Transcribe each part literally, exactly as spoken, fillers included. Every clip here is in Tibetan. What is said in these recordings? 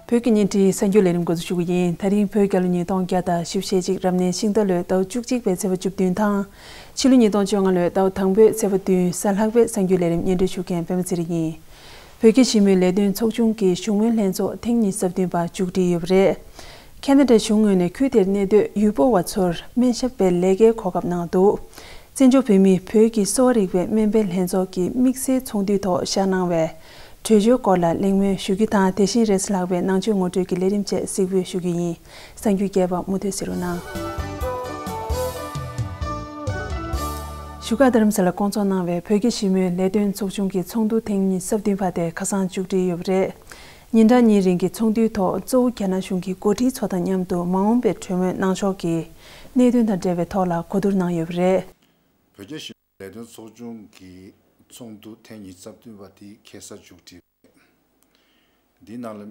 བོད་ཀྱི་བརྙན་འཕྲིན་གསར་འགྱུར་ལས་རིམ་འགོ་འཛུགས་ཞུ་གི་ཡིན། ད་རིང་བོད་རྒྱལ་ལོ་ཉིས་སྟོང་བརྒྱ་དང་བཞི་བཅུ་ཞེ་གཅིག་རབ་གནས་ཤིང་རྟ་ལོའི་ཟླ་བ་བཅུ་གཅིག་པའི་ཚེས་པ་བཅུ་བདུན་དང་། ཕྱི་ལོ་ཉིས་སྟོང་བཅོ་ལྔ་ལོའི་ཟླ་བ་དང་པོའི་ཚེས་པ་བདུན། གཟའ་ལྷག་པའི་གསར་འགྱུར་ལས་རིམ་སྙན་སྒྲོན་ཞུ་མཁན་པད་མ་ཚེ་རིང་ཡིན། བོད་རྒྱ་ཞི་མོལ་ལས་དོན་ཚོགས་ཆུང་གི་བཞུགས་མོལ་ལྷན་ཚོགས་ཐེངས་ཉི་ཤུ་རྩ་བདུན་པ་མཇུག་སྒྲིལ་ཡོད་པ་རེད། ཁ་ན་ཌ་གཞུང་ངོས་ནས་ཁུལ་དེར་གནས་སྡོད་ཡུལ་སྤོ་བ་ཚོར་སྨན་ཞབས་པའི་ལས་ཀའི་གོ་སྐབས་གནང་འདུག། བཙན་བྱོལ་བོད་མིའི་བོད་ཀྱི་གསོ་བ་རིག་པའི་སྨན་པའི་ལྷན་ཚོགས་ཀྱི་དམིགས་བསལ་ཚོགས་འདུའི་ཐོག་བཞག་གནང་བའི་གྲོས་ཆོད་སྐོར་ལ་གླེང་མོལ་ཞུ་རྒྱུ་དང་། དེ་བཞིན་རེས་གཟའ་ལྷག་པའི་ནང་ཆོས་ངོ་སྤྲོད་ཀྱི་ལས་རིམ་བཅས་གཟིགས་འབུལ་ཞུ་རྒྱུ་ཡིན། གསར་འགྱུར་རྒྱས་པ་མུ་མཐུད་གཟིགས་རོགས་གནང་། བཞུགས་སྒར་རྡ་རམ་ས་ལར་བསྐོང་ཚོགས་གནང་བའི་བོད་རྒྱ་ཞི་མོལ་ལས་དོན་ཚོགས་ཆུང་གི་ཚོགས་འདུ་ཐེངས་ཉི་ཤུ་རྩ་བདུན་པ་དེ་ཁ་སང་མཇུག་སྒྲིལ་ཡོད་པ་རེད། ཉིན་གྲངས་གཉིས་རིང་གི་ཚོགས་འདུའི་ཐོག་གཙོ་བོ་རྒྱ་ནག་གཞུང་གི་འགོ་ཁྲིད་ཚོ་དང་མཉམ་དུ་མ་འོངས་པའི་གྲོས་མོལ་གནང་ཕྱོགས་ཀྱི་གནད་དོན་དང་འབྲེལ་བའི་ཐོག་ལ་གོ་བསྡུར་གནང་ཡོད་པ་རེད། བོད་རྒྱ་ཞི་མོལ་ལས་དོན་ཚོགས་ཆུང་གི་ཚོགས་འདུ་ཐེངས་ཉི་ཤུ་རྩ་བདུན་པ་དེ་ཁ་སང་མཇུག་སྒྲིལ། འདིའི་ནང་ལ་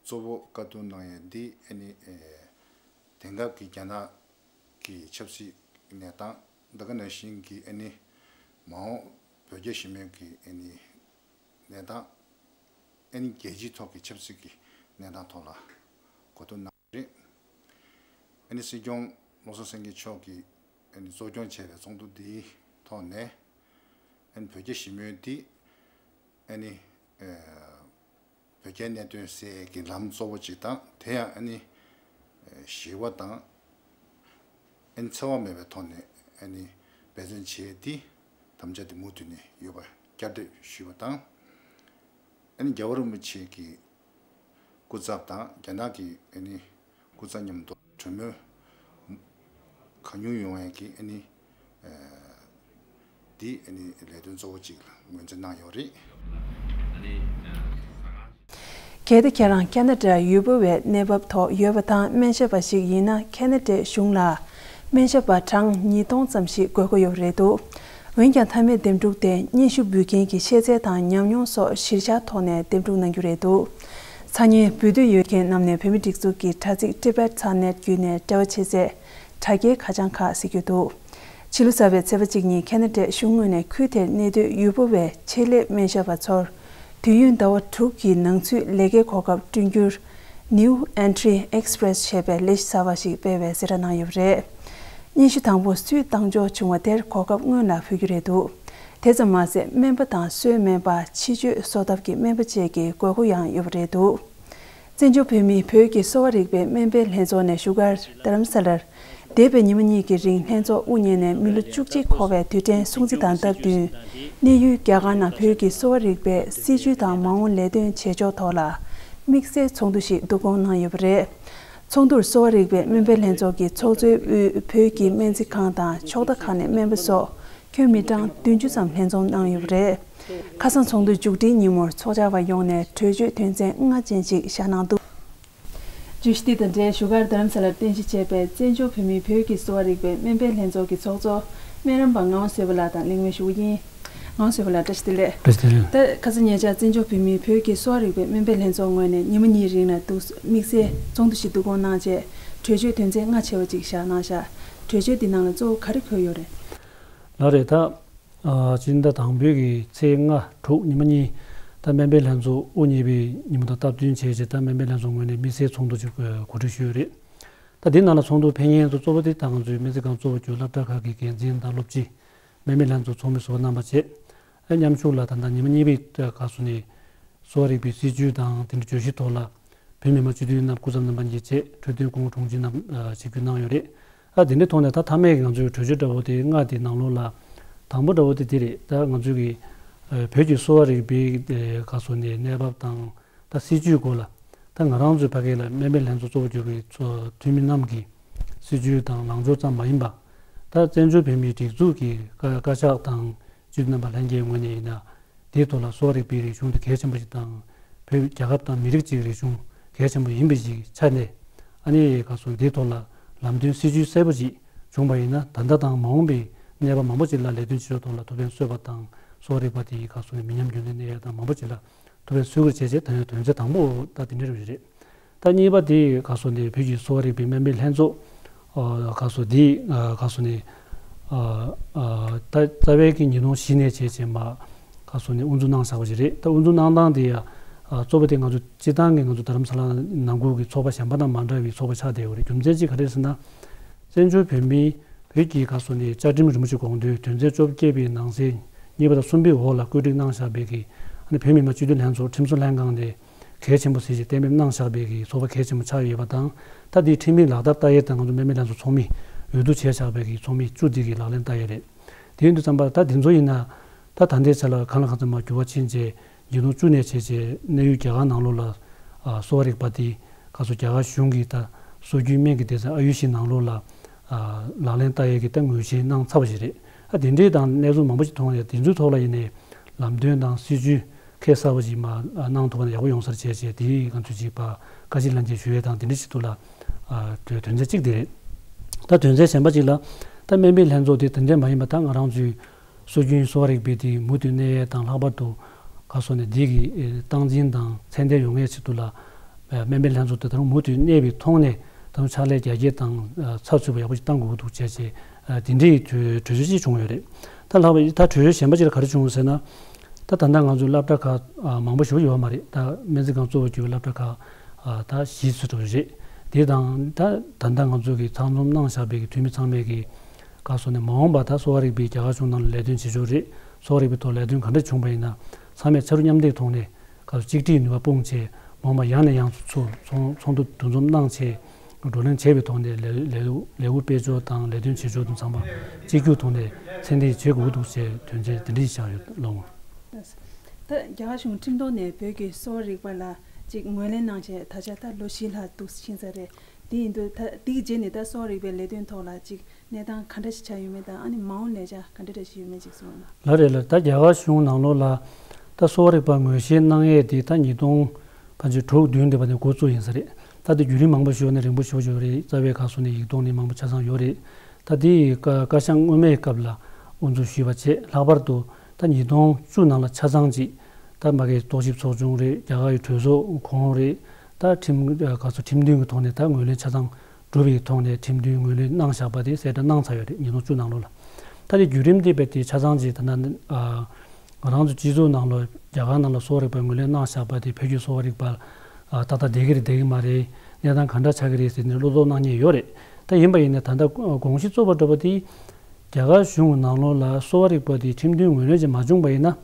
གཙོ་བོ་བཀའ་བསྡུར་གནང་ཡས་འདི་ཨ་ནི་ཨེ་དེང་སྐབས་ཀྱི་རྒྱ་ནག་གི་ཆབ་སྲིད་གནས་སྟངས། ད་ག་ནང་བཞིན་གྱི་ཨ་ནི་མ་འོངས་བོད་རྒྱ་ཞི་མོལ་གྱི་ཨ་ནི་གནས་སྟངས། ཨ་ནི་རྒྱལ་སྤྱིའི་ཐོག་གི་ཆབ་སྲིད་ཀྱི་གནས་སྟངས་ཐོག་ལ་གོ་བསྡུར་གནང་བ་རེད། ཨ་ནི་སྲིད་སྐྱོང་བློ་བཟང་སེང་གེ་མཆོག་གིས་ཨ་ནི་གཙོ་སྐྱོང་བྱས་པའི་ཚོགས་འདུ་འདིའི་ཐོག་ནས། ཨ་ནི་བོད་རྒྱ་ཞི་མོལ་འདི་ཨ་ནི་ཨ་བོད་རྒྱའི་གནད་དོན་སེལ་ཡས་ཀྱི་ལམ་གཙོ་བོ་ཅིག་དང་། དེ་ཡང་ཨ་ནི་ཨ་ཞི་བ་དང་། ཨ་ནི་འཚེ་བ་མེད་པའི་ཐོག་ནས་ཨ་ནི་འབད་བརྩོན་བྱེད་ཡས་འདི་དམ་བཅའ་འདི་མུ་མཐུད་ནས་ཡོད་པ་བསྐྱར་ཟློས་ཞུས་པ་དང་། ཨ་ནི་རྒྱལ་བ་རིན་པོ་ཆེ་གི་སྐུ་ཚབ་དང་རྒྱ་ནག་གི་ཨ་ནི་སྐུ་ཚབ་མཉམ་དུ་གྲོས་མོལ་གང་མྱུར་ཡོང་ཡས་ཀྱི་ཨ་ནི་ཨ་འདི་ཨ་ནི་ལས་དོན་གཙོ་བོ་གཅིག་ལ་ངོས་འཛིན་གནང་ཡོད་རེད། གལ་ཏེ་ཁྱེད་རང་ཁ་ན་ཌར་ཡུལ་སྤོ་བའི་གནས་བབ་ཐོག་ཡོད་པ་དང་སྨན་ཞབས་པ་ཞིག་ཡིན་ན། ཁ་ན་ཌའི་གཞུང་ལ་སྨན་ཞབས་པ་གྲངས་ཉིས་སྟོང་ཙམ་ཞིག་དགོས་མཁོ་ཡོད་པ་རེད་འདུག། འོན་ཀྱང་མཐའ་མའི་འདེམས་སྒྲུག་དེ་སྙན་ཞུ་འབུལ་མཁན་གྱི་ཤེས་ཚད་དང་ཉམས་མྱོང་སོགས་གཞིར་བཞག་ཐོག་ནས་འདེམས་སྒྲུག་གནང་རྒྱུ་རེད་འདུག། ཚ་ཉེ་འབུལ་འདོད་ཡོད་མཁན་རྣམས་ནས་བོད་མིའི་སྒྲིག་འཛུགས་ཀྱི་དྲ་ཚིགས་Tibet Sat Net བརྒྱུད་ནས་འབྲེལ་བ་བྱེད་ཚེ། དྲ་རྒྱའི་ཁ་བྱང་ཁག་གཟིགས་རྒྱུ་འདུག། ཕྱི་ལོ་གསར་པའི་ཚེས་པ་གཅིག་ཉིན་ཁ་ན་ཌའི་གཞུང་ངོས་ནས་ཁུལ་དེར་གནས་སྡོད་ཡུལ་སྤོ་བའི་ཆེད་ལས་སྨན་ཞབས་པ་ཚོར་དུས་ཡུན་ཟླ་བ་དྲུག་གི་ནང་ཚུད་ལས་ཀའི་གོ་སྐབས་བསྐྲུན་རྒྱུར་New Entry Express ཞེས་པའི་ལས་གཞི་གསར་པ་ཞིག་སྤེལ་བའི་གསལ་བསྒྲགས་གནང་ཡོད་པ་རེད། སྙན་ཞུ་དང་པོ་སུས་བཏང་ཆོག་བྱུང་བ་དེར་གོ་སྐབས་སྔོན་ལ་ཕུལ་རྒྱུ་རེད་འདུག། དེ་ཙམ་མ་ཟད་སྨན་པ་དང་གསོས་སྨན་པ། ཕྱི་བཅོས་གསོ་ཐབས་ཀྱི་སྨན་པ་བཅས་ཀྱི་དགོས་མཁོ་ཡང་ཡོད་པ་རེད་འདུག། བཙན་བྱོལ་བོད་མིའི་བོད་ཀྱི་གསོ་བ་རིག་པའི་སྨན་པའི་ལྷན་ཚོགས་ནས་བཞུགས་སྒར་རྡ་རམ་ས་ལར་འདས་པའི་ཉི་མ་གཉིས་ཀྱི་རིང་ལྷན་ཚོགས་དབུ་བརྙེས་ནས་མི་ལོ་བཅུ་གཅིག་འཁོར་བའི་དུས་དྲན་སྲུང་བརྩི་དང་སྟབས་བསྟུན། གནས་ཡུལ་རྒྱ་གར་ནང་བོད་ཀྱི་གསོ་བ་རིག་པའི་སྲིད་བྱུས་དང་མ་འོངས་ལས་དོན་བྱེད་ཕྱོགས་ཐོག་ལ་དམིགས་བསལ་ཚོགས་འདུ་ཞིག་བསྡུ་སྐོང་གནང་ཡོད་པ་རེད། ཚོགས་འདུར་གསོ་བ་རིག་པའི་སྨན་པའི་ལྷན་ཚོགས་ཀྱི་ཚོགས་གཙོའི་དབུས་བོད་ཀྱི་སྨན་རྩིས་ཁང་དང་ཕྱོགས་མཐའ་ཁག་ནས་སྨན་པ་སོགས་ཁྱོན་མི་གྲངས་བདུན་ཅུ་ཙམ་ལྷན་འཛོམས་གནང་ཡོད་པ་རེད། ཁ་སང་ཚོགས་འདུ་མཇུག་སྒྲིལ་ཉིན་མོར་ཚོགས་བཅར་བ་ཡོངས་ནས་གྲོས་ཆོད་དོན་ཚན་ལྔ་ཅན་ཅིག་བཞག་གནང་འདུག། བརྗོད་གཞི་འདི་དང་འབྲེལ་བཞུགས་སྒར་རྡ་རམ་ས་ལར་རྟེན་གཞི་བྱས་པའི་བཙན་བྱོལ་བོད་མིའི་བོད་ཀྱི་གསོ་བ་རིག་པའི་སྨན་པའི་ལྷན་ཚོགས་ཀྱི་ཚོགས་གཙོ་སྨན་རམས་པ་ངག་དབང་བཟོད་པ་ལགས་དང་གླེང་མོལ་ཞུ་གི་ཡིན། ངག་དབང་བཟོད་པ་ལགས་བཀྲ་ཤིས་བདེ་ལེགས། བཀྲ་ཤིས་བདེ་ལེགས། ད་ཁ་སང་ཉེ་ཆར་བཙན་བྱོལ་བོད་མིའི་བོད་ཀྱི་གསོ་བ་རིག་པའི་སྨན་པའི་ལྷན་ཚོགས་ངོས་ནས་ཉི་མ་གཉིས་རིང་ལ་འདུག་དམིགས་བསལ་ཚོགས་འདུ་ཞིག་བསྡུ་སྐོང་གནང་རྗེས་གྲོས་ཆོད་དོན་ཚན་ལྔ་ཆེ་བ་ཅིག་བཞག་གནང་བཞག། གྲོས་ཆོད་འདི་ནང་ལ་གཙོ་བོ་ག་རེ་འཁོད་ཡོད་རེད། ལགས་རེད། ད་ཨ་སྤྱི་ཟླ་དང་པོའི་གི་ཚེས་ལྔ་དྲུག་ཉི་མ་གཉིས་ད་སྨན་པའི་ལྷན་ཚོགས་དབུ་བརྙེས་པའི་ཉིན་མོ་དང་སྟབས་བསྟུན་བྱས་རྗེས་ད་སྨན་པའི་ལྷན་ཚོགས་ངོས་ནས་དམིགས་བསལ་ཚོགས་འདུ་ཅིག་གོ་སྒྲིག་ཞུས་ཡོད་རེད། ད་འདི་ནང་ལ་ཚོགས་འདུ་ཕེབས་མཁན་ཚོ་གཙོ་བོ་དེ་ད་ང་ཚོའི་སྨན་རྩིས་ཁང་གཙོ་བོ་གྱུར་སློབ་གྲྭ་ཁག་གི་འགན་འཛིན་དང་སློབ་སྤྱི། སྨན་པའི་ལྷན་ཚོགས་ཚོགས་མི་སོགས་རྣམ་པ་བཅས། ཨ་མཉམ་ཞུགས་ལ་ད་ལྟ་ཉི་མ་གཉིས་པའི་སྐབས་སུ་ནས་གསོ་བ་རིག་པའི་སྲིད་བྱུས་དང་དེ་འདྲ་བརྗོད་གཞི་ཐོག་ལ་བོད་མི་མང་སྤྱི་འཐུས་རྣམ་སྐུ་ཚབ་རྣམ་པ་གཉིས་བཅས་འཕྲོད་བསྟེན་སྐུ་ངོ་དྲུང་ཆེ་རྣམས་ཨ་ཆིབས་བསྒྱུར་གནང་ཡོད་རེད། ཨ་དེ་འདྲའི་ཐོག་ནས་ད་མཐའ་མའི་ང་ཚོའི་གྲོས་ཆོད་འདྲ་བོ་དེ་ལྔ་དེ་ནང་ལོགས་ལ་དང་པོ་འདྲ་བོ་དེ་དེ་རེད། ད་ང་ཚོའི་གི་ཨ་བོད་ཀྱི་གསོ་བ་རིག་པའི་ཨ་སྐབས་སུ་ནས་གནས་བབ་དང་། ད་སྲིད་བྱུས་སྐོར་ལ། ད་ང་རང་ཚོའི་ཕ་གི་ལ་སྨན་པའི་ལྷན་ཚོགས་གཙོ་བོ་གྱུར་པའི་ཚོ་འཐུས་མི་རྣམས་ཀྱི་སྲིད་བྱུས་དང་ལངས་ཕྱོགས་ཙམ་མ་ཡིན་པ། ད་བཙན་བྱོལ་བོད་མིའི་སྒྲིག་འཛུགས་ཀྱི་བཀའ་བཀའ་ཤག་དང་སྤྱི་འཐུས་རྣམ་པ་ལྷན་རྒྱས་ངོས་ནས་ཡིན་ན། དེའི་ཐོག་ལ་གསོ་བ་རིག་པའི་རིག་གཞུང་དེ་གལ་ཆེན་པོ་ཞིག་དང་། བོད་རྒྱལ་ཁབ་དང་མི་རིགས་ཀྱི་རིག་གཞུང་གལ་ཆེན་པོ་ཡིན་པ་ཞིག་ཆགས་ནས། ཨ་ནི་ག་སོ་འདིའི་ཐོག་ལ་ལམ་སྟོན་སྲིད་བྱུས་གསལ་པོ་ཞིག་བྱུང་བ་ཡིན་ན། ད་ལྟ་དང་མ་འོངས་པའི་གནས་བབ་མང་པོ་ཞིག་ལ་ལས་དོན་བྱེད་ཕྱོགས་ཐོག་ལ་ཐུགས་ཕན་གསོས་པ་དང་། གསོ་བ་རིག་པ་དེའི་ག་སོ་ནས་མི་ཉམས་རྒྱུན་ལྡན་གནས་ཡ་དང་མང་པོ་ཞིག་ལ། ཐུབ་པའི་སུས་ཀུར་བྱས་རྗེས་ད་ཡོད་དོན་ཚན་དང་པོ་ད་དེ་འདྲ་རེད། ད་གཉིས་པ་དེ་ག་སོ་འདི་བོད་ཀྱི་གསོ་བ་རིག་པའི་སྨན་པའི་ལྷན་ཚོགས་ག་སོ་འདི་ག་སོ་ནས་ད་རྩ་བའི་གི་ཉིས་སྟོང་བཞི་ནས་བྱས་རྗེས་མ་ག་སོ་ནས་དབུ་འཛུགས་གནང་བཞག་པ་ཞིག་རེད། ད་དབུ་འཛུགས་གནང་སྟངས་དེ་ཡ་ ཨ་གཙོ་བོ་དེ་ང་ཚོ་སྤྱིར་བཏང་གི་ང་ཚོ་རྡ་རམ་ས་ལ་ནང་ཁུལ་གྱི་ཚོགས་པ་གཞན་པ་དང་མ་འདྲ་བའི་ཚོགས་པ་ཆགས་བསྡད་ཡོད་རེད། རྒྱུ་མཚན་གཅིག་ག་རེ་ཟེར་ན། བཙན་བྱོལ་བོད་མིའི་བོད་ཀྱི་ག་སོ་ནས་བཅའ་ཁྲིམས་རིན་པོ་ཆེ་དགོངས་དོན་དོན་ཚན་བཅོ་བརྒྱད་པའི་ནང་གསེས་གཉིས་པ་དང་གསུམ་པའི་འོག་ལ་བཀོད་སྒྲིག་གནང་བཞག་པའི་གི་ཨ་ནི་བོད་མི་མང་སྤྱི་འཐུས་ལྷན་ཚོགས་ཁྲིམས་བཟོ་ལྷན་ཁང་ནས་གལ་ཆེན་པོ་གཟིགས་བྱས་གཏན་འབེབས་གནང་བཞག་པའི་གི་ཚོགས་པ་གལ་ཆེན་པོ་ཆགས་ཡོད་པ་དང་། ད་དེའི་ཁྲིམས་མིང་ལག་བསྟར་བསྟར་ཡས་དང་ང་ཚོ་དམིགས་བསལ་ལྷན་ཚོགས་ཚོགས་མི་འོས་བསྡུ་བྱས་བཞག་པའི་གི་ཚོགས་མི་བཅུ་དེ་གི་ལག་ལེན་བསྟར་ཡས་རེད། དེ་ཡིན་དུས་ཙམ་པ་ད་དེ་ཚོ་ཡིན་ན། ད་ད་ལྟའི་ཆ་ལ་གང་ལ་གང་འཚམ་མ་འགྱུར་བ་ཕྱིན་རྗེས་ཉིས་སྟོང་བཅུ་ནས་བྱས་རྗེས་གནས་ཡུལ་རྒྱ་གར་ནང་ལོགས་ལ་ཨ་གསོ་བ་རིག་པ་དེ་ག་ཚོད་རྒྱ་གར་གཞུང་གི་ད་སྲོལ་རྒྱུན་སྨན་གྱི་སྡེ་ཚན་ཨ་ཡུ་ཤི་ནང་ལོགས་ལ་ཨ་ལག་ལེན་བསྟར་ཡས་ཀྱི་ད་ངོས་བཞེས་གནང་ཚར་བ་ཞིག་རེད། ཨ་དེ་འདྲའི་དང་གནས་ཚུལ་མང་པོ་ཞིག་མཐོང་ནས་དེ་ཚོའི་ཐོག་ལ་ཡིན་ནའི་ལམ་སྟོན་དང་སྲིད་ཇུས་ཁ་གསལ་པོ་ཞིག་མ་གནང་ཐུབ་པ་ན་ཡག་པོ་ཡོང་ས་རེད་བྱས་བྱས་དེ་ང་ཚོས་ཅིག་ཕར་བཀའ་སྤྱི་ལན་འདེབས་ཞུ་ཡས་དང་དེ་འདྲ་ཞིག་ཐོག་ལ་ཨ་དོན་དོན་ཚན་གཅིག་དེ་རེད། ད་དོན་ཚན་གཞན་པ་ཅིག་ལ་ད་སྨན་པའི་ལྷན་ཚོགས་དེ་དེ་འདྲ་མ་ཡིན་པ་ད་ང་རང་ཚོའི་སྲོལ་རྒྱུན་གསོ་བ་རིག་པའི་དེ་མུ་མཐུད་གནས་ཡས་དང་ལྷག་པར་དུ་ག་སོ་ནས་འདི་གི་སྟངས་འཛིན་དང་ཚད་ལྡན་ཡོང་ཡས་ཆེད་དུ་ལ་སྨན་པའི་ལྷན་ཚོགས་དེ་ད་རུང་མུ་མཐུད་གནས་པའི་ཐོག་ནས་ད་རུང་ཕྱག་ལས་རྒྱ་སྐྱེད་དང་ཚགས་ཚུད་པ་ཡག་པོ་ཞིག་གཏང་དགོས་ཀྱི་འདུག་བྱས་བྱས་དེ་འདྲའི་གྲོས་གྲོས་ཆོད་ཅིག་བྱུང་ཡོད་རེད། ད་ལྷག་པར་ད་གྲོས་ཆོད་གཞན་པ་ཅིག་ལ་ག་རེ་བྱུང་ཟེར་ན། ད་ད་ལྟ་ང་ཚོའི་སློབ་གྲྭ་ཁག་མང་པོ་ཞིག་ཡོད་མ་རེད། ད་སྨན་རྩིས་ཁང་གཙོ་བོ་གྱུར་པའི་སློབ་གྲྭ་ཁག་ད་བཞི་ཙམ་རེད། དེ་དང་ད་ད་ལྟ་ང་ཚོ་གི་ཚང་འཛོམས་གནང་བཞག་པའི་གི་འཐུས་མི་ཚང་མས་གི་ག་སོ་ནས་མ་འོངས་པ་ད་གསོ་བ་རིག་པའི་རྒྱ་གར་གཞུང་ནང་ལ་ལས་དོན་བྱེད་ཕྱོགས་རེད། གསོ་བ་རིག་པའི་ཐོག་ལས་དོན་ག་འདྲ་བྱུང་པ་ཡིན་ན་ཚང་མས་ཕྱར་གྲུ་མཉམ་འདེགས་ཐོག་ནས་ག་སོ་གཅིག་སྒྲིལ་ནུས་པ་སྤུངས་བྱས་མ་འོངས་པ་ཡང་ནས་ཡང་དུ་ཚུར་ཚོགས་ཚོགས་འདུ་འདུ་འཛོམས་གནང་བྱས་བགྲོ་གླེང་བྱས་པའི་ཐོག་ནས་ལས་ལས་ལས་འགུལ་སྤེལ་ཕྱོགས་དང་ལས་དོན་བྱེད་ཕྱོགས་དེ་ཚང་མ་གཅིག་གྱུར་ཐོག་ནས་ཚད་ལྡན་བྱེད་དགོས་འདུག་ཅེས་དོན་ཚན་དེ་འདྲ་ཞིག་བཞག་ཡོད་ལགས། ད་རྒྱ་གར་གཞུང་ཁྲིམས་ཐོག་ནས་བོད་ཀྱི་གསོ་བ་རིག་པ་ལ་ཅིག་ངོས་ལེན་གནང་བྱས་ད་ཆ་ད་ལོ་བཞི་ལྷག་འདུག་ཕྱིན་ས་རེད། དེ་ཡིན་དུས་ད་དེའི་རྗེས་ནས་ད་གསོ་བ་རིག་པའི་ལས་དོན་ཐོག་ལ་ཅིག་གནས་སྟངས་ག་འདྲ་ཞིག་ཆགས་ཡོད་མེད་དང་ཨ་ནི་མ་འོངས་ལས་འཆར་ག་འདྲ་འདྲ་ཞིག་ཡོད་མེད་ཅིག་གསུངས་ན། ལགས་རེད་ལགས། ད་རྒྱ་གར་གཞུང་ནང་ལོགས་ལ་ད་གསོ་བ་རིག་པ་ངོས་བཞེས་གནང་ཡས་དེ་ད་ཉིས་སྟོང་ཕལ་ཆེར་དྲུག་བདུན་དེ་བར་ནས་འགོ་བཙུགས་ཡིན་ས་རེད། ད་དེ་བརྒྱུད་རིམ་མང་པོ་ཞུས་པ་ནས་རིང་པོ་ཞེ་པོ་ཅིག་ཡོད་རེད། རྩ་བའི་ཁ་སོ་ནས་ཡིག་ཐོག་ནས་མང་པོ་ཆ་ཚང་ཡོད་རེད། ད་དེ་ཡི་བཀའ་བཀའ་ཤག་སྔོན་མའི་སྐབས་ལ་དབུ་འཛུགས་ཞུས་པ་བྱས་ལྷག་པར་དུ་ད་ཉིས་སྟོང་བཅུ་ནང་ལ་ཆ་ཚང་ཅིག་ད་མ་གི་རྟོག་ཞིབ་ཚོགས་ཆུང་རེད། རྒྱ་གར་གྱི་གྲོས་ཚོགས་གོང་རེད། ད་ཁྲིམས་ག་ཚོད་ཁྲིམས་མཐུན་གྱི་ཐོག་ནས་ད་ངོས་ལེན་ཆ་ཚང་གྲུབ་པའི་ཐོག་ནས་ཁྲིམས་མཐུན་ངོས་ལེན་གནང་བཞག་པ་དེ་གསལ་བསྒྲགས་གནང་ཚར་ཡོད་རེད། ཉིས་སྟོང་བཅུ་ནང་ལོགས་ལ། ད་དེ་བརྒྱུད་རིམ་དེ་རྦད་དེ་ཆ་ཚང་ཅིག་ད་ན་ང་རང་ཚོ་སྤྱི་ཚོགས་ནང་ལོགས་རྒྱ་གར་ནང་ལ་གསོ་བ་རིག་པ་ངོས་ལེན་གནང་བཞག་པ་དེ་བོད་ཀྱི་གསོ་བ་རིག་པ་ཨ་ཏག་ཏག་བསྡད་ཀྱི་རེད་བསྡད་ཀྱི་མ་རེད། གནས་སྟངས་ག་འདྲ་ཆགས་ཀྱི་རེད་ཟེར་ནས་བློ་དོགས་གནང་མཁན་ཡོད་རེད། ད་ཡིན་པ་ཡིན་ནའི་ད་ལྟ་དགོངས་གཞི་གཙོ་བོ་འདྲ་པོ་དེ་རྒྱ་གར་གཞུང་གི་ནང་ལོགས་ལ་གསོ་བ་རིག་པ་དེ་ཁྲིམས་མཐུན་ངོས་ལེན་ཅིག་མ་བྱུང་པ་ཡིན་ན་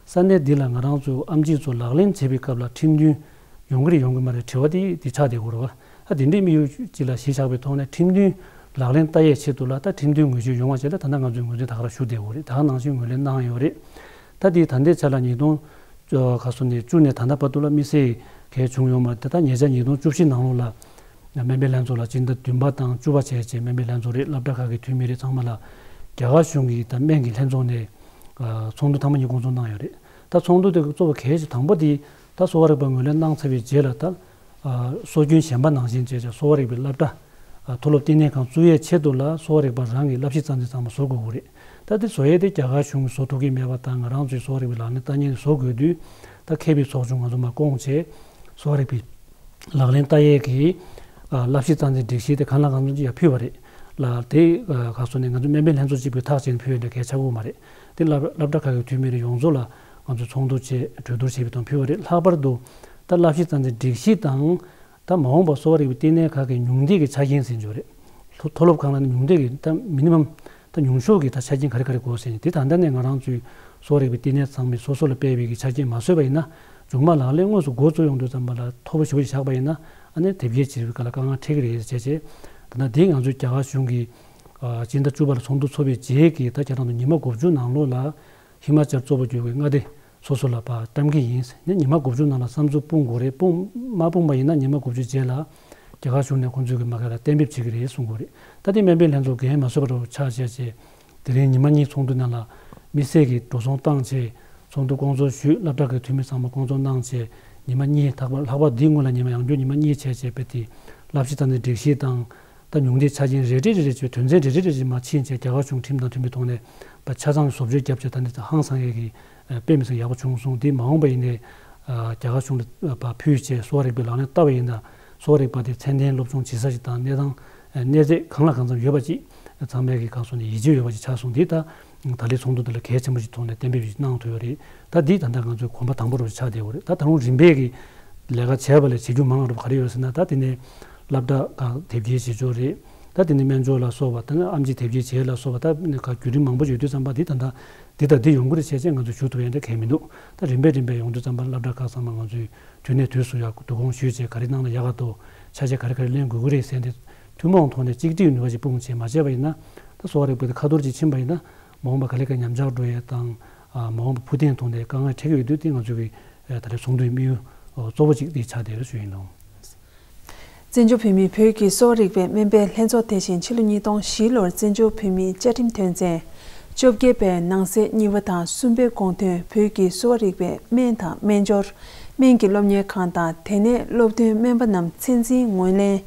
ས་གནས་འདི་ལ་ང་རང་ཚོ་ཨེམ་ཆི་ཚོ་ལག་ལེན་བྱེད་པའི་སྐབས་ལ་ཁྲིམས་མཐུན་ཡོང་གི་རེད་ཡོང་གི་མ་རེད་དྲི་བ་དེ་དེ་ཆགས་བསྡད་ཡོད་རེད་བ། ད་དེ་འདྲའི་དམིགས་ཡུལ་ཅིག་ལ་གཞི་བཞག་པའི་ཐོག་ནས་ཁྲིམས་མཐུན་ལག་ལེན་བསྟར་ཡས་ཆེད་དུ་ལ་ད་ཁྲིམས་མཐུན་ངོས་བཞེས་ཡོང་བ་བྱས་ལ་ད་ལྟ་ང་ཚོས་ངོས་འཛིན་ད་ག་རང་ཞུ་བསྡད་ཡོད་རེད། ད་ག་ནང་བཞིན་ངོས་ལེན་གནང་ཡོད་རེད། ད་དེ་ད་ལྟའི་ཆ་ལ་ཉིས་སྟོང་ག་སོ་ནས་བཅུ་ནས་ད་ལྟ་བར་དུ་ལ་དམིགས་བསལ་གལ་བྱུང་ཡོད་མ་རེད། ད་ལྟ་ཉེ་ཆར་ཉིས་སྟོང་བཅུ་བཞི་ནང་ལོགས་ལ་སྨན་པའི་ལྷན་ཚོགས་ལ་སྤྱི་ཟླ་བདུན་པ་དང་བཅུ་པ་བྱས་རྗེས་སྨན་པའི་ལྷན་ཚོགས་རེད། སློབ་གྲྭ་ཁག་གི་འཐུས་མི་རེད། ཚང་མ་ལ་རྒྱ་གར་གཞུང་གི་ད་སྨན་གྱི་ལྷན་ཚོགས་ནས་ཚོགས་འདུ་ཐེངས་མ་གཉིས་སྐོང་ཚོགས་གནང་ཡོད་རེད། ད་ཚོགས་འདུ་དེ་གཙོ་བོ་གལ་ཆེ་དང་པོ་དེ་ད་གསོ་བ་རིག་པ་ངོས་ལེན་གནང་ཚར་བའི་རྗེས་ལ་ད། ཨ་སྲོལ་རྒྱུན་གཞན་པ་ནང་བཞིན་བྱས་བྱས་གསོ་བ་རིག་པའི་སློབ་གྲྭ་ཨ་མཐོ་སློབ་བསྟི་གནས་ཁང་བཙུགས་ཡས་ཆེད་དུ་ལ་གསོ་བ་རིག་པ་རང་གི་བསླབ་གཞི་རྩ་འཛིན་ཚང་མ་བཟོ་དགོས་ཀྱི་རེད། ད་དེ་བཟོ་ཡས་དེ་རྒྱ་གར་གཞུང་གིས་བཟོ་ཐུབ་ཀྱི་མེད་པ་དང་ང་རང་ཚོའི་གསོ་བ་རིག་པའི་ལག་ལེན་བསྟར་མཁན་བཟོ་དགོས་དུས་ད་མཁས་པའི་ཚོགས་ཆུང་ང་ཚོ་མར་བསྐོངས་བྱས་གསོ་བ་རིག་པའི་ལག་ལེན་བསྟར་ཡས་ཀྱི་ཨ་བསླབ་གཞི་རྩ་འཛིན་སྒྲིག་གཞི་དེ་གང་ལ་གང་འཚམ་ཅིག་ཡར་ཕུལ་བ་རེད། ལ་དེ་ཨ་ག་སོ་ནས་ང་ཚོ་སྨན་པའི་ལྷན་ཚོགས་གཅིག་པུས་ཐག་བཅད་ནས་ཕུལ་ཡས་འདྲ་གལ་ཆགས་ཀྱི་ཡོད་མ་རེད། དེ་སློབ་སློབ་གྲྭ་ཁག་གི་འཐུས་མི་རེ་ཡོངས་རྫོགས་ལ་ང་ཚོས་ཚོགས་འདུ་བྱས་གྲོས་བསྡུར་བྱས་པའི་ཐོག་ཕུལ་བ་རེད། ལྷག་པར་དུ་ད་བསླབ་གཞི་རྩ་འཛིན་སྒྲིག་གཞི་དང་ད་མ་འོངས་པར་གསོ་བ་རིག་པའི་བསྟི་གནས་ཁག་གི་ཉུང་མཐའི་གི་ཆ་རྐྱེན་ཟེར་གྱི་ཡོད་རེད། མཐོ་མཐོ་སློབ་ཁག་ལ་ནི་ཉུང་མཐའི་གི་ད་མི་ནི་མམ་ད་ཉུང་ཤོས་ཀྱི་ད་ཆ་རྐྱེན་ག་རེ་ག་རེ་དགོས་ཟེར་ནས་དེ་ད་ལྟ་ནས་ང་རང་ཚོའི་གསོ་བ་རིག་པའི་བསྟི་གནས་ཚང་མས་སོ་སོ་ལ་སྤེལ་བའི་གི་ཆ་རྐྱེན་མ་བཟོས་པ་ཡིན་ན་མཇུག་མ་ལག་ལེན་དངོས་སུ་འགོ་བཙུགས་ཡོང་དུས་ཙམ་པ་ལ་མཐོ་པོ་ཞེ་པོ་ཞིག་བཞག་པ་ཡིན་ན་ཨ་ནི་དེབ་སྐྱེལ་བྱེད་པའི་སྐབས་ལ་དཀའ་ངལ་འཕྲད་ཀྱི་རེད་ཟེར་བྱས་ད་ལྟ་དེ་ང་ཚོའི་རྒྱ་གར་གཞུང་གི་ཨ་སྤྱི་ཟླ་བཅུ་པ་ལ་ཚོགས་འདུ་ཚོགས་པའི་རྗེས་ཀྱི་ད་ཁྱེད་རང་ཚོ་ཉི་མ་དགུ་བཅུ་ནང་ལོགས་ལ་ཧི་མ་ཅལ་གཙོ་བོ་གྱུར་བའི་མངའ་སྡེ་སོ་སོ་ལ་ཕར་བཀྲམ་གྱི་ཡིན། ནི་ཉི་མ་དགུ་བཅུ་ནང་ལ་བསམ་ཚུལ་སྤུངས་དགོས་རེད། སྤུངས་མ་སྤུངས་པ་ཡིན་ན་ཉི་མ་དགུ་བཅུ་རྗེས་ལ་རྒྱ་གར་གཞུང་ནས་ཁོང་ཚོས་ཀྱི་མ་ག་ལ་གཏན་འབེབས་བྱེད་ཀྱི་རེད་གསུང་གི་ཡོད་རེད། ད་དེ་སྨན་པའི་ལྷན་ཚོགས་འགན་མ་བཟོད་པ་འདྲ་བོ་ཆགས་བྱས་བྱས་དེ་རིང་ཉི་མ་གཉིས་ཚོགས་འདུ་ནང་ལ་དམིགས་བསལ་གྱི་འགྲོ་སོང་བཏང་བྱས་ཚོགས་འདུ་སྐོང་ཚོགས་ཞུས། སློབ་གྲྭ་གི་འཐུས་མི་ཚང་མ་སྐོང་ཚོགས་གནང་བྱས་ཉི་མ་གཉིས་ལྷག་པ་ལྷག་པར་འདིའི་སྔོན་ལ་ཉི་མ་ཡང་བསྐྱར་ཉི་མ་གཉིས་བྱས་བྱས་པའི་དེ་བསླབ་གཞི་རྩ་འཛིན་སྒྲིག་གཞི་དང་། ད་ཉུང་མཐའི་ཆ་རྐྱེན་རེ་རེ་རེ་རེ་བྱས་དོན་ཚན་རེ་རེ་རེ་རེ་མར་ཕྱིན་བྱས་རྒྱ་གར་གཞུང་ཁྲིམས་དང་མཐུན་པའི་ཐོག་ནས་ད་ཆ་ཚང་བཟོ་བཅོས་བརྒྱབ་བྱས་ད་ནི་ཧང་སང་ཡས་ཀྱི་དཔེ་མི་སྲིད་ཡག་པོ་བྱུང་སོང་། དེ་མ་འོངས་པ་ཡིན་ནའི་རྒྱ་གར་གཞུང་ལ་ཕུལ་བྱས་གསོ་བ་རིག་པའི་ལག་ལེན་བསྟར་བ་ཡིན་ན་གསོ་བ་རིག་པ་དེ་ཚད་ལྡན་སློབ་སྦྱོང་བྱེད་ས་ཞིག་དང་གནས་སྟངས་གནས་ཚད་གང་ལ་གང་འཚམ་ཡོད་པ་ཅིག་ཚང་མས་ཀྱི་གང་སོང་ནས་ཡིད་ཆེས་ཡོད་པ་ཅིག་ཆགས་སོང་། དེ་ད་ ད་ལོའི་ཚོགས་འདུ་འདི་ལ་གལ་ཆེན་པོ་ཞིག་ཐོག་ནས་གཏན་འབེབས་ཤིག་གནང་ཐུབ་ཡོད་རེད། ད་འདི་ད་ལྟ་ང་ཚོའི་གོམ་པ་དང་པོ་རུ་ཆགས་བསྡད་ཡོད་རེད། ད་ད་རུང་རིམ་པས་ཀྱི་ལས་ཀ་བྱས་པ་ལས་བྱེད་རྒྱུ་མང་བ་རུ་ག་རེ་ཡོད་ཟེར་ན། ད་དེ་ནས་སློབ་གྲྭ་ཁག་དེབ་སྐྱེལ་བྱེད་ཕྱོགས་རེད། ད་དེ་ནས་སྨན་སྦྱོར་ལ་སོགས་པ་དང་ཨེམ་ཆི་དེབ་སྐྱེལ་བྱེད་ལ་སོགས་པ། ད་ནི་ཁག་བརྒྱུད་རིམ་མང་པོ་ཡོད་དུས་ཙམ་པ་འདི་ད་ལྟ་འདི་དང་འདི་ཡོང་གི་རེད་བྱས་བྱས་ང་ཚོས་ཞུ་ཐུབ་ཡ་འདྲ་གང་ཡང་མི་འདུག་ད་རིམ་པས་རིམ་པས་ཡོང་དུས་ཙམ་པ་སློབ་གྲྭ་ཁག་ཚང་མ་ང་ཚོས་དུས་ནས་དུས་སུ་ཡར་བསྡུ་སྐོང་ཞུས་བྱས་ག་རེ་གནང་ན་ཡག་ག་འདུག་ཆ་ཤས་ག་རེ་ག་རེ་ལེན་དགོས་ཀྱི་རེད་ཟེར་འདི་ཐུན་མོང་ཐོག་ནས་གཅིག་སྒྲིལ་ནུས་པ་ཞིག་སྤུངས་བྱས་མ་བྱས་པ་ཡིན་ན། ད་གསོ་བ་རིག་པ་དེ་ཁ་ཐོར་ཅིག་ཕྱིན་པ་ཡིན་ན་མ་འོངས་པ་ག་ལེ་ག་ཉམས་ཆག་འགྲོ་ཡས་དང་། ཨ། མ་འོངས་པ་ཕུགས་བརྟན་ཐོག་ནས་དཀའ་ངལ་འཕྲད་ཀྱི་ཡོད་དུས་དེ་ང་ཚོ་གི་ཨ། ད་ལྟའི་ཚོགས་འདུའི་དམིགས་ཡུལ་གཙོ་བོ་གཅིག་དེ་ཆགས་བསྡད་ཡོད་ཞུ་ཡིན་ལགས། བཙན་བྱོལ་བོད་མིའི་བོད་ཀྱི་གསོ་བ་རིག་པའི་སྨན་པའི་ལྷན་ཚོགས་དེ་བཞིན་ཕྱི་ལོ་ཉིས་སྟོང་བཞི་ལོར་བཙན་བྱོལ་བོད་མིའི་བཅའ་ཁྲིམས་དོན་ཚན་བཅོ་བརྒྱད་པའི་ནང་གསེས་གཉིས་པ་དང་གསུམ་པའི་དགོངས་དོན་བོད་ཀྱི་གསོ་བ་རིག་པའི་སྨན་དང་སྨན་སྦྱོར། སྨན་གྱི་སློབ་གཉེར་ཁང་དང་དེ་ནས་སློབ་ཐོན་སྨན་པ་རྣམས་ཚད་འཛིན་ངོས་ལེན་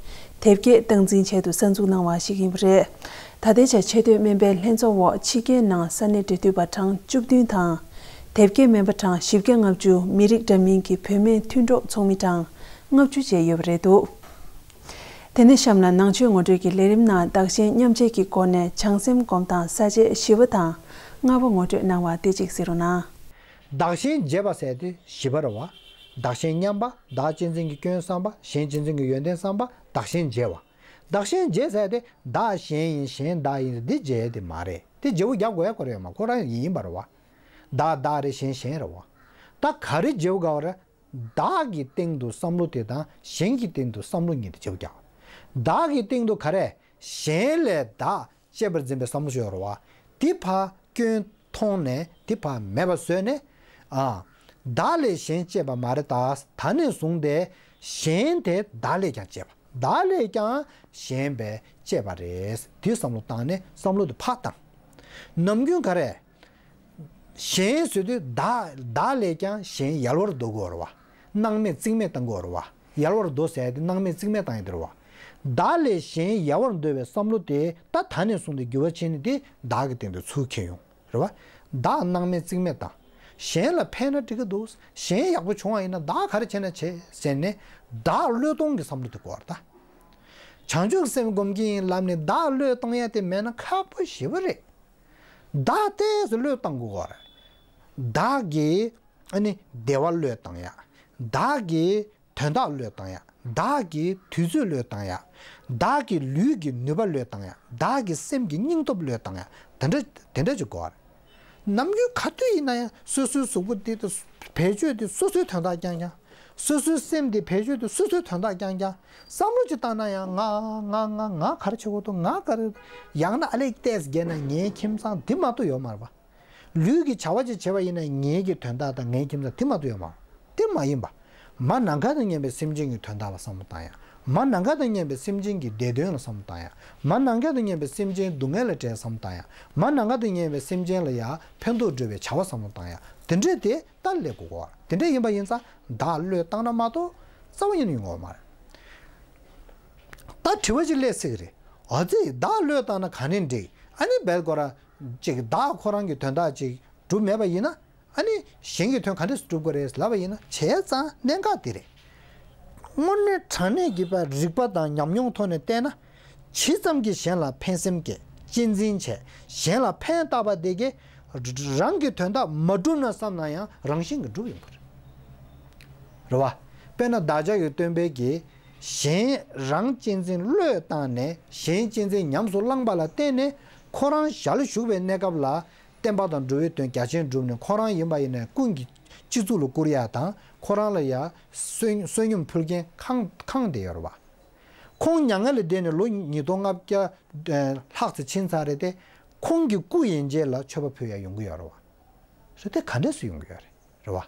དེབ་སྐྱེལ་སྟངས་འཛིན་ཆེད་དུ་གསར་འཛུགས་གནང་བ་ཞིག་ཡིན་པ་རེད། ད་ལྟའི་ཆར་ཆེས་མཐོའི་སྨན་པའི་ལྷན་ཚོགས་འོག་ཕྱི་རྒྱལ་ནང་ས་གནས་འབྲེལ་མཐུད་པ་གྲངས་བཅུ་བདུན་དང་། དེབ་སྐྱེལ་སྨན་པ་གྲངས་བཞི་བརྒྱ་ལྔ་བཅུ། མི་རིགས་འདྲ་མིན་གྱི་བུད་མེད་མཐུན་གྲོགས་ཚོགས་མི་གྲངས་ལྔ་བཅུ་བཅས་ཡོད་པ་རེད་འདུག་དེ་ནས་གཤམ་ལ་ནང་ཆོས་ངོ་སྤྲོད་ཀྱི་ལས་རིམ་ནང་བདག་གཞན་མཉམ་བརྗེ་གི་སྒོ་ནས་བྱང་སེམས་སྒོམ་སྟངས་ས་བཅད་བཞི་པ་དང་ལྔ་པ་ངོ་སྤྲོད་གནང་བ་དེ་གཅིག་གཟིགས་རོགས་གནང་། བདག་གཞན་བརྗེ་བ་ཟེར་དེ་བཞི་པ་རེད་བ། བདག་གཞན་མཉམ་པ། བདག་གཅེས་འཛིན་གྱི་སྐྱོན་བསམ་པ། གཞན་གཅེས་འཛིན་གྱི་ཡོན་ཏན་བསམ་པ། བདག་གཞན་བརྗེ་བ། བདག་གཞན་བརྗེ་ཟེར་དེ་བདག་གཞན་ཡིན་གཞན་བདག་ཡིན་འདི་བརྗེ་དེ་མ་རེད། དེ་བརྗེ་པོ་རྒྱག་དགོས་ཡ་ཁོ་རང་ཡོད་མ། ཁོ་རང་ཡིན་ཡིན་པ་རེད་བ། བདག་བདག་རེད། གཞན་གཞན་རེད་བ། ད་ག་རེ་བརྗེ་པོ་དགའ་བ་རེད། བདག་གི་སྟེང་དུ་བསམ་བློ་དེ་དང་གཞན་གྱི་སྟེང་དུ་བསམ་བློ་གཉིས་དེ་བརྗེ་པོ་རྒྱག་བདག་གི་སྟེང་དུ་ག་རེ། གཞན་ལས་བདག་གཅེས་པར་འཛིན་པའི་བསམ་བློ་ཞིག་ཡོད་རེད་བ། དེ་ཕར་སྐྱོན་མཐོང་ནས་དེ་ཕར་མེད་པ་བཟོས་ནས། ཨ། བདག་ལས་གཞན་གཅེས་པ་མ་རེད། ད་ད་ནས་བཟུང་སྟེ་གཞན་དེ་བདག་ལས་ཀྱང་གཅེས་པ། བདག་ལས་ཀྱང་གཞན་པས་གཅེས་པ་རེད། དེ་བསམ་བློ་བཏང་ནས་བསམ་བློ་དེ་ཕར་བཏང་། ནམ་རྒྱུན་ག་རེ། གཞན་ཟེར་དུས་བདག་བདག་ལས་ཀྱང་གཞན་ཡལ་བར་འདོར་དགོས་རེད་བ། སྣང་མེད་རྩིས་མེད་བཏང་དགོས་རེད་བ། ཡལ་བར་འདོར་ཟེར་དེ་སྣང་མེད་རྩིས་མེད་བཏང་ཡོད་དེ་རེད་བ། བདག་ལས་གཞན་ཡལ་བར་འདོར་བའི་བསམ་བློ་དེ་ད་ད་ནས་བཟུང་སྟེ་འགྱུར་བ་ཕྱིན་ནས་དེ་བདག་གི་སྟེང་དུ་ཚུར་འཁྱེར་ཡོང་། རེད་བ། བདག་སྣང་མེད་རྩིས་མེད་དང་། གཞན་ལ་ཕན་ན་འགྲིག་གི་འདུག་གཞན་ཡག་པོ་བྱུང་བ་ཡིན་ན་བདག་ག་རེ་བྱས་ན་བྱེད་ཟེར་ནས་བདག་བློས་གཏོང་གི་བསམ་བློ་དེ་དགོས་པ་རེད་ད། བྱང་ཆུབ་སེམས་སྒོམ་གྱི་ཡིན་ལབ་ནས་བདག་བློས་གཏོང་ཡ་དེ་མེད་ན་ཁག་པོ་ཞེ་པོ་རེད། བདག་ཏོག་ཙམ་བློས་གཏོང་དགོས་པ་རེད། བདག་གི་ཨ་ནི་བདེ་བ་བློས་གཏོང་ཡ། བདག་གི་དོན་དག་བློས་བཏང་ཡ། བདག་གི་དུས་ཚོད་བློས་བཏང་ཡ། བདག་གི་ལུས་ཀྱི་ནུས་པ་བློས་བཏང་ཡ། བདག་གི་སེམས་ཀྱི་སྙིང་སྟོབས་བློས་བཏང་ཡ། དེ་འདྲ་དེ་འདྲ་ཅིག་དགོས་པ་རེད། ནམ་རྒྱུན་ག་དུས་ཡིན་ན་ཡང་སོ་སོའི་གཟུགས་པོ་འདི་དང་བེད་སྤྱོད་དེ་སོ་སོའི་དོན་དག་རྐྱང་རྐྱང་། སོ་སོའི་སེམས་དེ་བེད་སྤྱོད་དེ་སོ་སོའི་དོན་དག་རྐྱང་རྐྱང་། བསམ་བློ་ཅིག་བཏང་ན་ཡང་ང་ང་ང་ང་ག་རེ་བྱེད་དགོས་འདུག་ང་ག་རེ། ཡང་ན་ཨ་ལེ་ཏོག་ཙམ་རྒྱས་ན་ངའི་ཁྱིམ་ཚང་འདི་མ་གཏོགས་ཡོད་མ་རེད་པ། ལུས་ཀྱི་བྱ་བ་ཅིག་བྱེད་པ་ཡིན་ན་ངེད་ཀྱི་དོན་དག་དང་ངའི་ཁྱིམ་ཚང་དེ་མ་གཏོགས་ཡོད་མ་རེད། དེ་མ་ཡིན་པ། མ་ནམ་མཁའ་དང་མཉམ་པའི་སེམས་ཅན་གྱི་དོན་དག་ལ་བསམ་བློ་བཏང་ཡ། མ་ནམ་མཁའ་དང་མཉམ་པའི་སེམས་ཅན་གྱི་བདེ་དོན་ལ་བསམ་བློ་བཏང་ཡ། མ་ནམ་མཁའ་དང་མཉམ་པའི་སེམས་ཅན་སྡུག་བསྔལ་ལ་བྲལ་བསམ་བློ་བཏང་ཡ། མ་ནམ་མཁའ་དང་མཉམ་པའི་སེམས་ཅན་ལ་ཡ་ཕན་ཐོགས་སྒྲུབ་པའི་བྱ་བ་བསམ་བློ་བཏང་ཡ། དེ་འདྲས་དེ་ལྟར་སླེབས་དགོས་ཀྱི་ཡོད་རེད། དེ་འདྲས་ཡིན་པ་ཡིན་ཙང་བདག་བློས་བཏང་ན་མ་གཏོགས་རྩ་བ་ཉིད་ནས་ཡོང་གི་ཡོད་མ་རེད། ད་དྲི་བ་ཅིག་སླེབས་སྲིད་ཀྱི་རེད། འོ་ཙི་བདག་བློས་བཏང་ན་ག་ནས་འགྲིག་ཨ་ནི་བལ་སྐོར་ར་ཅིག་བདག་ཁོ་རང་གི་དོན་དག་ཅིག་སྒྲུབ་མེད་པ་ཡིན་ན། ཨ་ནི་གཞན་གྱི་དོན་ག་འདྲས་སུ་སྒྲུབ་དགོས་རེད་ལབ་པ་ཡིན་ན། བྱས་ཙང་གནད་འགག་འདི་རེད། དངོས་གནས་དྲང་གནས་ཀྱི་པ་རིག་པ་དང་ཉམས་མྱོང་ཐོག་ནས་བལྟས་ན། ཇི་ཙམ་གྱིས་གཞན་ལ་ཕན་སེམས་བསྐྱེད། གཅེས་འཛིན་བྱས། གཞན་ལ་ཕན་བཏགས་པ་དེ་གས་རང་གི་དོན་དག་མ་སྒྲུབ་ན་བསམ་ན་ཡང་རང་བཞིན་གྱིས་འགྲུབ་ཡོང་གི་རེད། རེད་བ། དཔེར་ན་བདག་ཅག་གི་སྟོན་པས་ཀྱིས་གཞན་རང་གཅེས་འཛིན་བློས་བཏང་ནས་གཞན་གཅེས་འཛིན་ཉམས་སུ་བླངས་པ་ལ་བརྟེན་ནས་ཁོ་རང་ཞལ་བཞུགས་པའི་གནས་སྐབས་ལ། བསྟན་པ་དང་འགྲོ་བའི་དོན་རྒྱ་ཆེན་བསྒྲུབས་ནས་ཁོ་རང་ཡིན་པ་ཡིན་ན་ཀུན་གྱི་སྤྱི་གཙུག་ལ་བཀུར་ཡ་དང་ཁོ་རང་ལ་ཡ་བསོད་བསོད་སྙོམས་ཕུལ་མཁན་ཁེངས་ཁེངས་བསྡད་ཡོད་རེད་བ། ཁོང་མྱ་ངན་ལས་འདས་ནས་ལོ་ཉིས་སྟོང་ལྔ་བརྒྱ་ལྷག་ཙམ་ཕྱིན་ཚར་རེད་དེ། ཁོང་གི་སྐུ་ཡན་ཆད་ལ་མཆོད་པ་ཕུལ་ཡ་ཡོང་གི་ཡོད་རེད་བ། རེད་དེ་ག་འདྲས་སུ་ཡོང་གི་ཡོད་རེད། རེད་བ།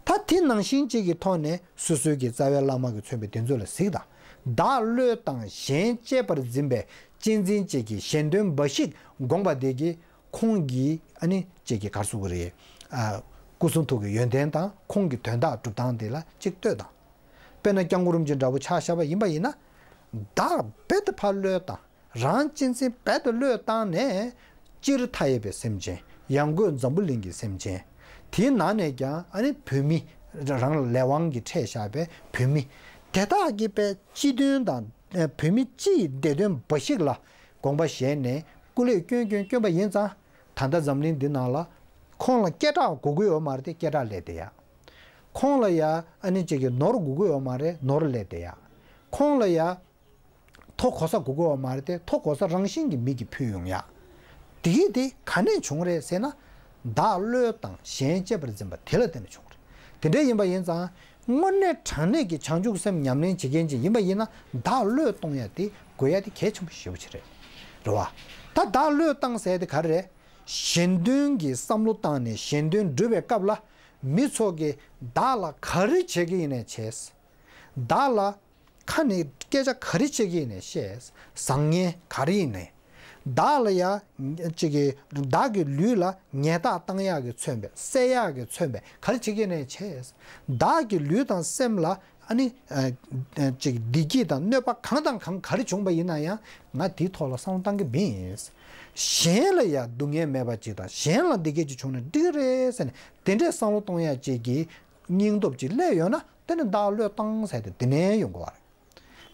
ད་དེ་ནང་བཞིན་གཅིག་གི་ཐོག་ནས་སོ་སོའི་གི་རྩ་བའི་བླ་མ་གིས་མཚོན་པའི་དེ་ཚོ་ལ་གཟིགས་དང་། བདག་བློས་བཏང་གཞན་གཅེས་པར་འཛིན་པའི་གཅེས་འཛིན་བཅས་ཀྱི་གཞན་དོན་འབའ་ཞིག་དགོངས་པ་དེ་གིས་ཁོང་གི་ཨ་ནི་གཅིག་གི་ག་རེ་ཟེར་དགོས་རེད། ཨ། སྐུ་གསུང་ཐུགས་ཀྱི་ཡོན་ཏན་དང་ཁོང་གི་དོན་དག་སྒྲུབ་སྟངས་དེ་ལ་གཅིག་ལྟོས་དང་། དཔེར་ན་སྐྱབས་མགོན་རིན་པོ་ཆེ་འདྲ་པོ་ཆ་བཞག་པ་ཡིན་པ་ཡིན་ན། བདག་རྦད་དེ་ཕར་བློས་བཏང་། རང་གཅེས་འཛིན་རྦད་དེ་བློས་བཏང་ནས། སྤྱིར་མཐའ་ཡས་པའི་སེམས་ཅན། ཡང་སྒོས་འཛམ་བུ་གླིང་གི་སེམས་ཅན། དེའི་ནང་ནས་ཀྱང་ཨ་ནི་བོད་མི། རང་ལ་ལས་དབང་གིས་འཕྲད་བཞག་པའི་བོད་མི། དེ་དག་གི་པའི་སྤྱི་དོན་དང་། བོད་མི་སྤྱི་ཡི་བདེ་དོན་འབའ་ཞིག་ལ་དགོངས་པ་བཞེས་ནས་སྐུ་ལས་བསྐྱོན་བསྐྱོན་བསྐྱོན་པ་ཡིན་ཙང་། ད་ལྟ་འཛམ་གླིང་འདི་ནང་ལ་ཁོང་ལ་སྐད་གྲགས་དགོས་ཀྱི་ཡོད་མ་རེད་དེ་སྐད་གྲགས་ལས་བསྡད་ཡ། ཁོང་ལ་ཡ་ཨ་ནི་ཅིག་གི་ནོར་དགོས་ཀྱི་ཡོད་མ་རེད་ནོར་ལས་བསྡད་ཡ། ཁོང་ལ་ཡ་མཐོ་གོ་ས་དགོས་ཀྱི་ཡོད་མ་རེད་དེ་མཐོ་གོ་ས་རང་བཞིན་གྱི་མིག་གིས་ཕུལ་ཡོང་ཡ། དེ་གི་དེ་ག་ནས་བྱུང་རེད་ཟེར་ན། བདག་བློས་བཏང་གཞན་གཅེས་པར་འཛིན་པ་དེ་ལ་བརྟེན་ནས་བྱུང་རེད། དེ་འདྲ་ཡིན་པ་ཡིན་ཙང་། དངོས་གནས་དྲང་གནས་ཀྱི་བྱང་ཆུབ་སེམས་ཉམས་ལེན་བྱེད་མཁན་ཅིག་ཡིན་པ་ཡིན་ན་བདག་བློས་གཏོང་ཡ་དེ་དགོས་ཡ་དེ་གལ་ཆེན་པོ་ཞེ་པོ་ཅིག་རེད། རེད་བ། ད་བདག་བློས་བཏང་ཟེར་ཡ་དེ་ག་རེ་རེད། གཞན་དོན་གྱི་བསམ་བློ་བཏང་ནས་གཞན་དོན་སྒྲུབ་པའི་སྐབས་ལ་མི་ཚོ་གིས་བདག་ལ་ག་རེ་བྱེད་ཀྱི་ཡིན་ནའི་བྱས། བདག་ལ་ཁ་ནས་སྐད་ཆ་ག་རེ་བྱེད་ཀྱི་ཡིན་ནའི་བཤད། བཟང་ངན་ག་རེ་ཡིན་ནའི། བདག་ལ་ཡ། ཅིག་གིས་བདག་གི་ལུས་ལ་ཉལ་ཐག་བཏང་ཡག་གི་མཚོན་པའི་བསད་ཡག་གི་མཚོན་པའི་ག་རེ་བྱེད་ཀྱི་ཡིན་ནའི་བྱས། བདག་གི་ལུས་དང་སེམས་ལ་ཨ་ནི། ཅིག་བདེ་སྐྱིད་དང་གནོད་པ་གང་དང་གང་ག་རེ་བྱུང་པ་ཡིན་ན་ཡང་ང་དེའི་ཐོག་ལ་བསམ་བློ་བཏང་གི་མིན། གཞན་ལ་ཡ་སྡུག་བསྔལ་མེད་པ་ཅིག་དང་གཞན་ལ་བདེ་སྐྱིད་ཅིག་བྱུང་ན་འགྲིག་གི་རེད་ཟེར་ནས་དེ་འདྲའི་བསམ་བློ་གཏོང་ཡག་ཅིག་གི་སྙིང་སྟོབས་ཅིག་སླེབས་ཡོད་ན། དེ་ནི་བདག་བློས་བཏང་ཟེར་ཏེ་དེ་ནས་ཡོང་དགོས་པ་རེད།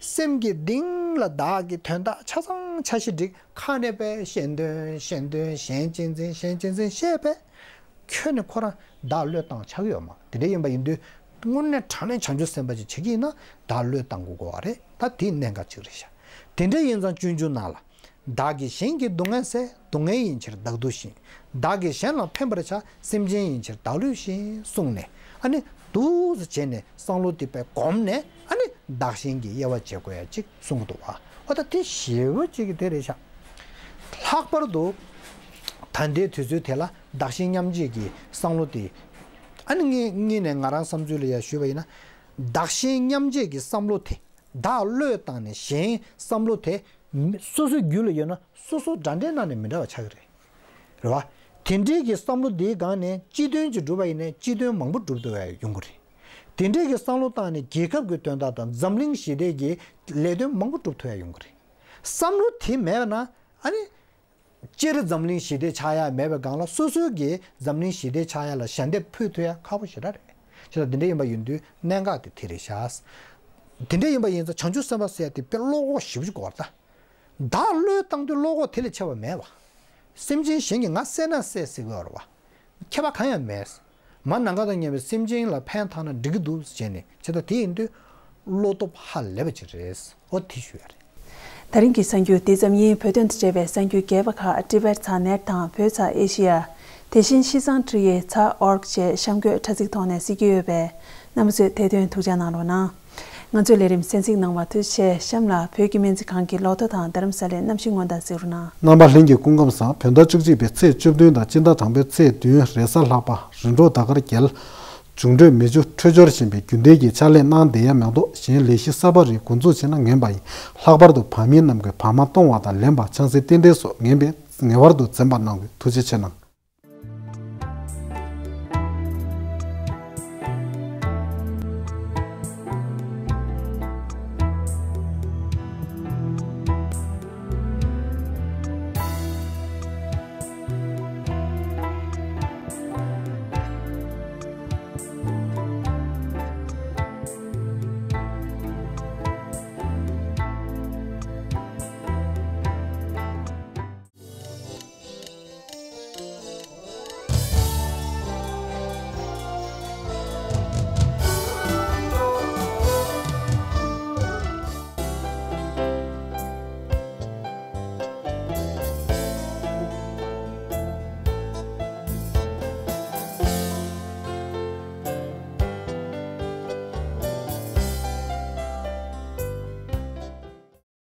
སེམས་ཀྱི་གཏིང་ལ་བདག་གི་དོན་དག་ཆ་ཚང་འཆར་གཞི་སྒྲིག་ཁ་ནས་པས་གཞན་དོན་གཞན་དོན་གཞན་གཅེས་འཛིན་གཞན་གཅེས་འཛིན་བཤད་པས། ཁྱོད་ནི་ཁོ་རང་བདག་བློས་བཏང་ཆགས་ཀྱི་ཡོད་མ་རེད། དེ་འདྲ་ཡིན་པ་ཡིན་དུས་དངོས་གནས་དྲང་གནས་བྱང་ཆུབ་སེམས་དཔའ་ཅིག་བྱེད་ཀྱི་ཡིན་ན་བདག་བློས་བཏང་དགོས་དགོས་པ་རེད། ད་དེ་གནད་འགག་ཅིག་རེད་ཤག་དེ་འདྲ་ཡིན་ཙང་སྤྱོད་འཇུག་ནང་ལ། བདག་གིས་གཞན་གྱི་སྡུག་བསྔལ་བསལ། སྡུག་བསྔལ་ཡིན་ཕྱིར་བདག་སྡུག་ཤིང་། བདག་གིས་གཞན་ལ་ཕན་པར་བྱ། སེམས་ཅན་ཡིན་ཕྱིར་བདག་བསླུས་ཤིང་གསུངས་ནས་ཨ་ནི་འདུག་སེ་བྱས་ནས་བསམ་བློ་དེ་དཔེ་བསྒོམས་ནས་ཨ་ནི་བདག་གཞན་གྱི་དབྱེ་བ་འབྱེད་དགོས་ཡ་གཅིག་གསུང་གི་འདུག་བ། འོ་ད་དེ་ཞེ་པོ་གཅིག་གི་དེ་རེད་ཤག་ལྷག་པར་དུ་ད་ལྟའི་དུས་ཚོད་དེ་ལ་བདག་གཞན་མཉམ་བརྗེ་གི་བསམ་བློ་དེ་ཨ་ནི་ངས་ངས་ནས་ང་རང་བསམ་ཚུལ་ལ་ཡ་ཞུས་པ་ཡིན་ན། བདག་གཞན་མཉམ་བརྗེ་གི་བསམ་བློ་དེ། བདག་བློས་བཏང་ནས་གཞན་བསམ་བློ་དེ། མི་སོ་སོའི་རྒྱུད་ལ་ཡོད་ན་སོ་སོ་འདྲ་འདྲའི་ནང་ནས་མི་འདྲ་བ་ཆགས་ཀྱི་རེད། རེད་བ། དེ་འདྲའི་གི་བསམ་བློ་འདིའི་སྒང་ནས་སྤྱི་དོན་ཅིག་སྒྲུབ་པ་ཡིན་ན་སྤྱི་དོན་མང་པོ་སྒྲུབ་ཐུབ་ཡ་ཡོང་གི་རེད། དེ་འདྲའི་གི་བསམ་བློ་བཏང་ནས་རྒྱལ་ཁབ་ཀྱི་དོན་དག་དང་འཛམ་གླིང་ཞི་བདེ་གི་ལས་དོན་མང་པོ་སྒྲུབ་ཐུབ་ཡ་ཡོང་གི་རེད། བསམ་བློ་དེ་མེད་ན་ཨ་ནི། སྤྱིར་འཛམ་གླིང་ཞི་བདེ་ཆགས་ཡ་མེད་པའི་སྒང་ལ་སོ་སོའི་གི་འཛམ་གླིང་ཞི་བདེ་ཆགས་ཡ་ལ་ཞལ་འདེབས་ཕུལ་ཐུབ་ཡ་ཁག་པོ་ཞེ་དྲག་རེད། བྱས་ཙང་དེ་འདྲ་ཡིན་པ་ཡིན་དུས་གནད་འགག་དེ་དེ་རེད་ཤག་དེ་འདྲ་ཡིན་པ་ཡིན་ཙང་བྱང་ཆུབ་སེམས་དཔའ་ཟེར་ཡ་དེ་དཔེ་བློ་ཁོག་ཞེ་པོ་ཅིག་དགོས་པ་རེད་ད། བདག་བློས་བཏང་དུས་བློ་ཁོག་དེ་ལས་ཆེ་བ་མེད་པ། སེམས་ཅན་གཞན་གྱིས་ང་བསད་ན་བསད་ཟེར་གི་ཡོད་རེད་བ། ཁྱད་པར་གང་ཡང་མེད། མ་ནམ་མཁའ་དང་མཉམ་པའི་སེམས་ཅན་ལ་ཕན་ཐོགས་ན་འགྲིག་གི་འདུག་ཟེར་ནས་བྱས་ཙང་དེ་ཡིན་དུས་བློ་སྟོབས་ཧ་ལས་པ་ཅིག་རེད། འོ་དེ་ཞུ་ཡ་རེད། ད་རིང་གི་གསར་འགྱུར་འདི་ཙམ་ཡིན། བོད་དོན་དང་འབྲེལ་བའི་གསར་འགྱུར་རྒྱས་པ་ཁག་ཊི་བེཊ་ཚག་ནེཊ་དང་བོད་ཚག་ཨེ་ཤི་ཡ། དེ་བཞིན་ཤིས་ཙང་ཁྲི་ཡེ་ཚག་ཨོར་གི་བཅས་གཤམ་འཁོད་དྲ་ཚིགས་ཐོག་ནས་གཟིགས་ཀྱི་ཡོད་པས་རྣམ་པ་ཚོས་དེ་དོན་ཐུགས་འཇགས་གནང་རོགས་གནང་། ང་ཚོའི་ལས་རིམ་གསན་གཟིགས་གནང་བར་ཐུགས་རྗེ་ཆེ། གཤམ་ལ་བོད་ཀྱི་སྨན་རྩིས་ཁང་གི་ལོ་ཐོ་དང་རྡ་རམ་ས་ལའི་གནམ་གཤིས་སྔོན་བརྡ་གཟིགས་རོགས་གནང་། རྣམ་པ་ལྷན་རྒྱས་སྐུ་ཁམས་བཟང་། བོད་ཟླ་བཅུ་གཅིག་པའི་ཚེས་བཅུ་བདུན་དང་སྤྱི་ཟླ་དང་པོའི་ཚེས་བདུན་རེས་གཟའ་ལྷག་པ་རིམ་གྲོ་ཟླ་སྐར་རྒྱལ། འབྱུང་འཕྲོད་མེ་ཆུ་འཕྲོད་སྦྱོར་ཞན་པས་རྒྱུན་ལྡན་གྱི་ཕྱག་ལས་གནང་བསྡད་ཡ་མ་གཏོགས་གཞན་ལས་གཞི་གསར་པ་རིགས་འགོ་འཛུགས་བྱས་ན་ངན་པ་ཡིན། ལྷག་པར་དུ་བར་མི་རྣམས་ཀྱིས་བར་མ་གཏོང་བ་དང་ལེན་པ་ཆང་སའི་རྟེན་འབྲེལ་སོགས་ངན་པས་ངེས་པར་དུ་འཛེམ་པ་གནང་དགོས། ཐུགས་རྗེ་ཆེ་གནང་།